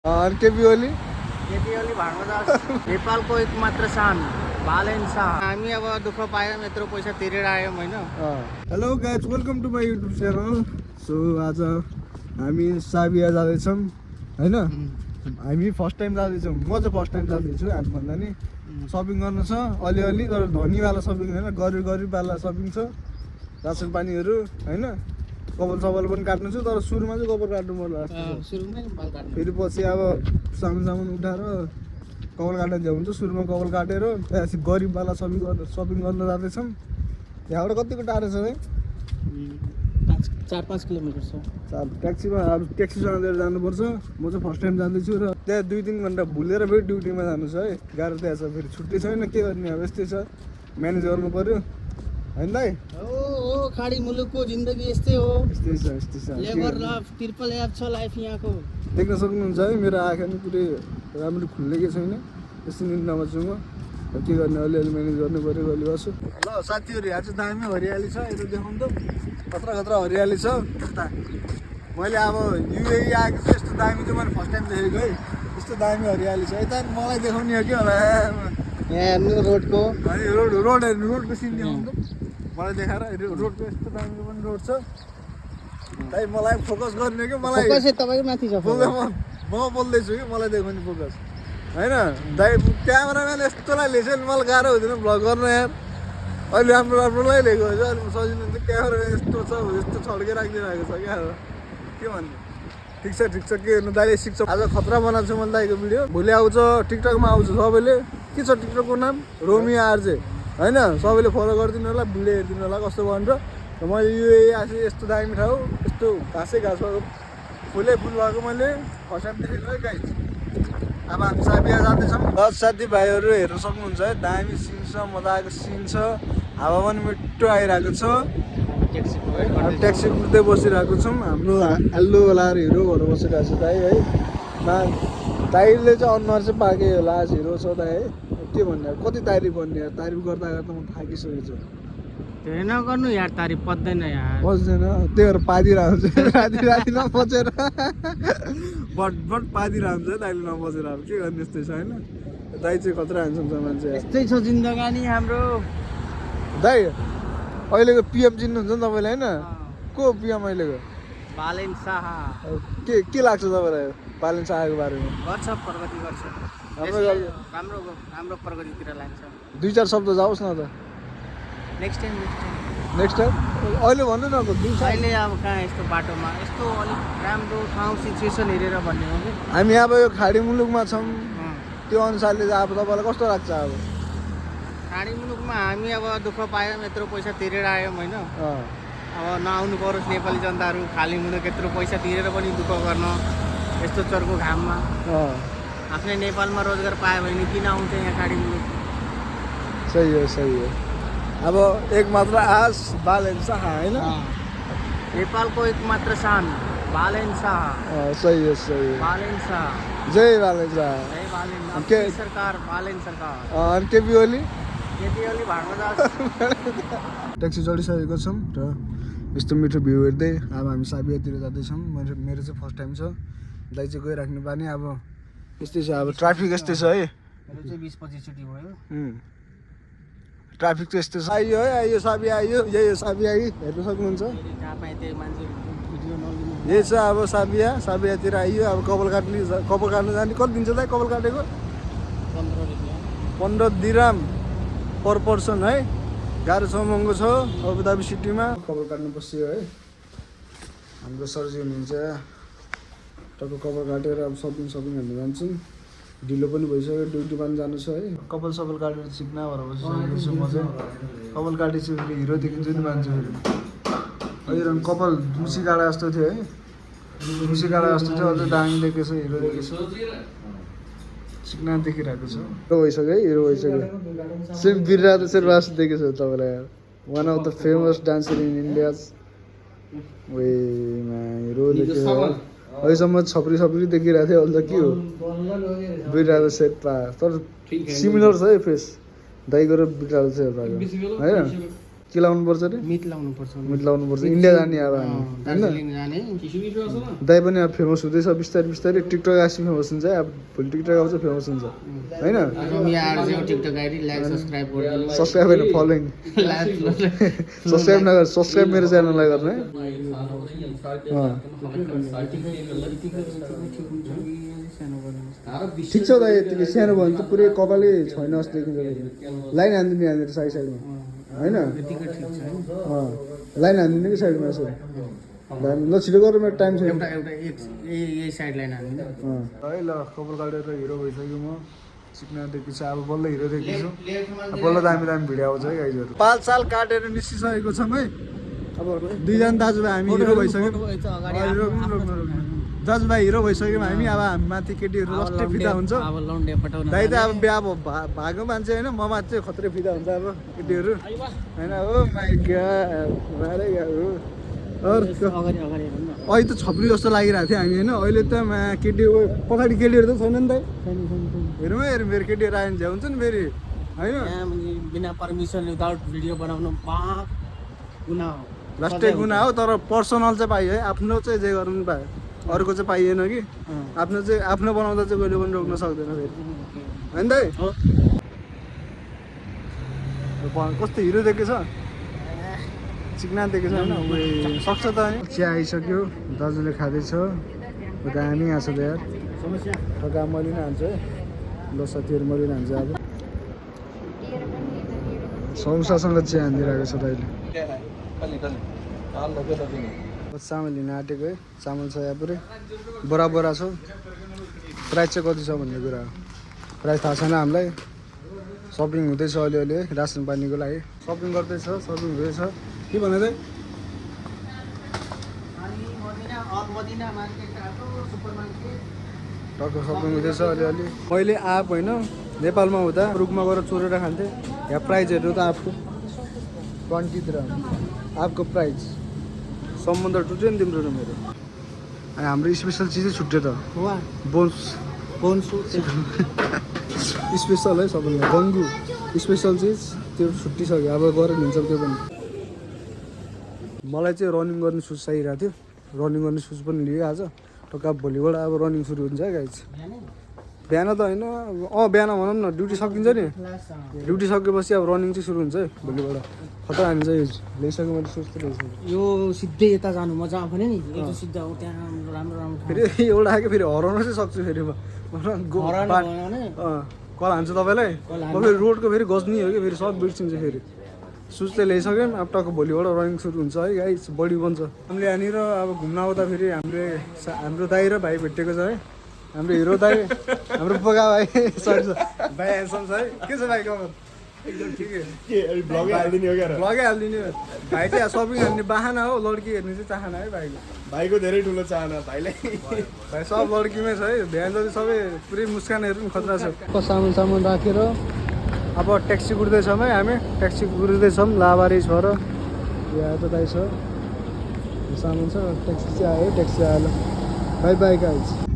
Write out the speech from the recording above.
केपी ओली केपी ओली भाडमा नेपालको एकमात्र शान बालेन शाह। हामी अब दुःख पायौँ, यत्रो पैसा तिरेर आयौँ होइन। Hello guys, welcome to my YouTube channel. So आज हामी साबिया जाँदैछौँ होइन। हामी फर्स्ट टाइम जाँदैछौँ, म चाहिँ फर्स्ट टाइम जाँदैछु। हामीभन्दा नि सपिङ गर्नु छ अलिअलि, तर धनीवाला सपिङ होइन, गरिबवाला सपिङ छ। रासन पानीहरू होइन, कपाल सपाल पनि काट्नु छ, तर सुरुमा चाहिँ कपाल काट्नु पर्ला जस्तो छ। फेरि पछि अब सामान उठाएर कपाल काट्न दियो हुन्छ। सुरुमा कपाल काटेर त्यहाँपछि गरिबवाला सपिङ गर्न जाँदैछौँ। यहाँबाट कतिको टाढो छ है? 4-5 किलोमिटर छ। ट्याक्सीमा अब ट्याक्सी चलाएर जानुपर्छ। म चाहिँ फर्स्ट टाइम जाँदैछु र त्यहाँ 2-3 घन्टा भुलेर फेरि ड्युटीमा जानु छ है। गाह्रो त्यहाँ छ, फेरि छुट्टी छैन, के गर्ने अब यस्तै छ, म्यानेज गर्नु पऱ्यो होइन दाइ। हो खाडी मुलुकको जिन्दगी यस्तै हो, यस्तै छ। लेबर लाइफ, ट्रिपल एफ छ लाइफ यहाँको। देख्न सक्नुहुन्छ है, मेरो आँखा नि पुरै राम्रो खुल्लेकै छैन, यस्तो निन्द्रामा छु म। के गर्ने, अलिअलि म्यानेज गर्नु पऱ्यो, अलि बस्छु। ल साथीहरू, यहाँ चाहिँ दामी हरियाली छ, यता देखाउनु त, खतरा हरियाली छ। मैले अब युएई आएको छु, यस्तो दामी चाहिँ मैले फर्स्ट टाइम देखेको है। यस्तो दामी हरियाली छ, यता मलाई देखाउने हो कि होला। यहाँ हेर्नु रोडको, रोडको सिन देखाउनु त मलाई देखाएर। रोडको यस्तो दामी पनि रोड छ दाइ, मलाई फोकस गर्ने कि मलाई तपाईँ माथि छ। म बोल्दैछु कि मलाई देखाउने फोकस होइन दाइ। क्यामेराम्यान यस्तोलाई लिएछ नि, मलाई गाह्रो हुँदैन भ्लग गर्न यार। अहिले राम्रोलाई लिएको छ, अलिक सजिलो हुन्छ। क्यामेराम्यान यस्तो छ, यस्तो छड्के राखिदिइरहेको छ क्या, के भन्ने। ठिक छ के हेर्नु दाइले सिक्छ। आज खतरा बनाएको छु मैले दाइको भिडियो, भोलि आउँछ टिकटकमा आउँछ। सबैले के छ टिकटकको नाम, रोमिया आरजे होइन। सबैले फलो गरिदिनु होला, भिडियो हेरिदिनु होला कस्तो भन्छ। र मैले युएई आएको यस्तो दामी ठाउँ, यस्तो घाँस भएको फुलै फुल भएको मैले फर्स्ट टाइम देखेको है गाइस। अब हामी साबिया जाँदैछौँ। 10 साथीभाइहरू हेर्न सक्नुहुन्छ है, दामी सिन छ, मजाको सिन छ। हावा पनि मिठो आइरहेको छ। ट्याक्सी कुद्दै बसिरहेको छौँ। हाम्रो हेल्लोवालाहरू हिरो भएर बसिरहेको छ दाइ है। दाइले चाहिँ अनुहार चाहिँ पाएकै होला, आज हिरो छ दाइ है। के भन्ने, कति तारिफ भन्ने यार, तारिफ गर्दा म थाकिसकेको छु। धेरै नगर्नु यार, तारिफ पत्दैन यार, बस्दैन। त्यही भएर पादिरहेको हुन्छ, राति नपचेर बट पादिरहेको हुन्छ है दाइले नबसेर। अब के गर्ने, यस्तै छ होइन। दाइ चाहिँ खतरा हान्छौँ छ मान्छे, यस्तै छ जिन्दगानी हाम्रो। दाइ अहिलेको पिएम चिन्नुहुन्छ नि तपाईँले होइन? को पिएम अहिलेको? बालेन शाह। के लाग्छ तपाईँलाई बालेन शाहको बारेमा? गर्छ, प्रगति गर्छ, राम्रो प्रगतितिर लान्छ। 2-4 शब्द जाओस् न त। नेक्स्ट टाइम अहिले भन्नु न। अहिले अब कहाँ यस्तो बाटोमा यस्तो अलिक राम्रो ठाउँ सिचुएसन हेरेर भन्ने हो कि। हामी अब यो खाडी मुलुकमा छौँ, त्यो अनुसारले चाहिँ अब तपाईँलाई कस्तो लाग्छ? अब खाडी मुलुकमा हामी अब दुःख पायौँ, यत्रो पैसा तिरेर आयौँ होइन। अब नआउनु परोस् नेपाली जनताहरू। खाली मुलुक यत्रो पैसा तिरेर पनि दुःख गर्न यस्तो चर्को घाममा। आफ्नै नेपालमा रोजगार पायो भने किन आउँछ यहाँ खाडी मुलुक? सही हो। अब एक मात्र आस बालेन शाह होइन। नेपालको एकमात्र शान बालेन शाह। सही हो। बालेन शाह, जय बालेन शाह। जय बालेन सरकार, बालेन सरकार। अनि केपी ओली भाडमा ट्याक्सी चढिसकेको छौँ र यस्तो मिठो भ्यू हेर्दै अब हामी साबियातिर जाँदैछौँ। मेरो चाहिँ फर्स्ट टाइम छ। दाइ चाहिँ गइराख्नु पानी। अब यस्तै छ, अब ट्राफिक यस्तै छ है। 20-25 चोटि भयो। ट्राफिक चाहिँ यस्तो छ। आइयो साबिया आइयो, यही हो साबिया हेर्न सक्नुहुन्छ। यही छ अब साबियातिर आइयो। अब कपाल काट्नु जाने कति दिन्छ दाइ कपाल काटेको? 15 दिराम पर पर्सन है। गाह्रो छ, महँगो छ अबुधाबी सिटीमा। कपाल काट्नु बस्यो है। हाम्रो सरजी हुनुहुन्छ, टक्क कपाल काटेर अब सपिङ हेर्नु जान्छौँ। ढिलो पनि भइसक्यो, ड्युटीमा पनि जानु छ है। कपाल काटेर सिक्ना भएर बसिसकेको छु म चाहिँ। कपाल काटेपछि फेरि हिरो देखिन्छु नि मान्छे। फेरि अहिले कपाल मुसी काँडा जस्तो थियो है, मुसी काँडा जस्तो थियो। अझै दामी देखेको छ, हिरो देखेको छ, सिक्ना देखिरहेको छ। हिरो भइसक्यो। सेम बिरराज शेरवास देखेको छ तपाईँलाई यार। One of the famous dancer in India. Hero देखेको अहिलेसम्म छप्री देखिरहेको थियो। अहिले त के हो, बिरराज शेर्पा। तर सिमिलर छ है फेस दाइको र बिरराज शेर्पाको होइन। के लाउनु पर्छ अरे मिट लाउनु पर्छ मिट लाउनु पर्छ इन्डिया जाने अब हामी दार्जिलिङ जाने दाइ पनि अब फेमस हुँदैछ बिस्तारै बिस्तारै टिकटक आएपछि फेमस हुन्छ अब भोलि टिकटक आउँछ फेमस हुन्छ होइन Ramiya RJ TikTok ID like subscribe गरिदिनु सब्सक्राइब होइन फलोइङ सब्सक्राइब नगर सब्सक्राइब मेरो च्यानललाई गर्नु है ठिक छ दाइ यतिकै सानो भयो भने त पुरै कपालै छैन जस्तो देखिन्छ लाइन हानिदिनु यहाँनिर साइड साइडमा होइन लाइन हानिदिनु कि साइडमा यसो ल छिटो गरेर मेरो टाइम छैन एउटा यही साइड लाइन हाल्नु है ल कपाल काटेर हिरो भइसक्यो म सिक्न देखिछु अब बल्ल हिरो देखिछु बल्ल दामी दामी भिडियो आउँछ है गाइजहरू 5 साल काटेर निस्किसकेको छौँ है अब दुईजना दाजुभाइ हामी हिरो भइसक्यौँ दाजुभाइ हिरो भइसक्यौँ हामी अब हामी माथि केटीहरू लस्टै फिदा हुन्छ दाइ त अब बिहा भएको मान्छे होइन म माथि चाहिँ खत्रै फिदा हुन्छ अब केटीहरू होइन हो अहिले त छप्री जस्तो लागिरहेको थियो हामी होइन अहिले त केटी पछाडि केटीहरू त छैन नि त हेरौँ हेरौँ मेरो केटीहरू आयो भने झ्याउ हुन्छ नि फेरि होइन बिना पर्मिसन विदाउट भिडियो बनाउनु गुना हो लास्टै गुना हो तर पर्सनल चाहिँ पाइयो है आफ्नो चाहिँ जे गर्नु पनि पायो अर्को चाहिँ पाइएन कि आफ्नो बनाउँदा चाहिँ कहिले पनि रोक्न सक्दैन फेरि होइन दाइ कस्तो हिरो देखेछ चिक्ना देखेछ होइन सक्छ त होइन चिया आइसक्यो दाजुले खाँदैछ उता हामी यहाँ छ त यार टका मैले नै हान्छु है ल साथीहरू मैले नै हान्छु अब सौसासँग चिया हानिदिइरहेको छ दाइले चामल लिन आँटेको है चामल छ यहाँ पुरै बोरा बोरा छ प्राइस चाहिँ कति छ भन्ने कुरा हो प्राइस थाहा छैन हामीलाई सपिङ हुँदैछ अलिअलि है रासन पानीको लागि सपिङ गर्दैछ सपिङ हुँदैछ के भन्नु चाहिँ टक्क सपिङ हुँदैछ अलिअलि मैले आँप होइन नेपालमा हुँदा रुखमा गएर चोरेर खान्थेँ यहाँ प्राइजहरू त आँपको 20 ग्राम आँपको प्राइज सम्बन्ध टुट्यो नि तिम्रो र मेरो अनि हाम्रो स्पेसल चिजै छुट्यो त बोन्स स्पेसल है सबैलाई गङ्गु स्पेसल चिज त्यो छुट्टिसक्यो अब गएर लिन्छौँ त्यो पनि मलाई चाहिँ रनिङ गर्ने सुज चाहिरहेको थियो रनिङ गर्ने सुज पनि लिएँ आज टक्का भोलिबाट अब रनिङ सुरु हुन्छ है गाइज बिहान त होइन बिहान भनौँ न ड्युटी सकिन्छ नि ड्युटी सकेपछि अब रनिङ चाहिँ सुरु हुन्छ है भोलिबाट खतरा हामी चाहिँ ल्याइसक्यो मैले सुज त ल्याइसकेँ यो सिधै यता जानु मजा आउँछ नि यो सिधा हो त्यहाँ राम्रो राम्रो फेरि एउटा आएको फेरि हराउन चाहिँ सक्छु फेरि कल हान्छु तपाईँलाई फेरि रोडको फेरि गज्नी हो कि फेरि सब बिर्सिन्छ फेरि सुज चाहिँ ल्याइसक्यौँ अब टक्क भोलिबाट रनिङ सुरु हुन्छ है गाइस बडी बन्छ हामीले यहाँनिर अब घुम्न आउँदा फेरि हाम्रो दाइ र भाइ भेटेको छ है हाम्रो हिरो दाइ हाम्रो पोका भाइ सरी भाइ ह्यान्डसम छ है के छ भाइ खबर एकदम ठिकै ब्लगै हालिदिने भाइ चाहिँ सपिङ हान्ने बाहना हो लड्की हेर्ने चाहिँ चाहना है भाइको धेरै ठुलो चाहना भाइलाई भाइ सब लड्कीमै छ है बिहान जति सबै पुरै मुस्कानहरू पनि खतरा छ सामान राखेर अब ट्याक्सी कुर्दैछौँ है हामी ट्याक्सी कुर्दैछौँ लाबारी छ र यहाँ त दाइ छ सामान छ ट्याक्सी चाहिँ आयो ट्याक्सी आयो बाई बाई गाइज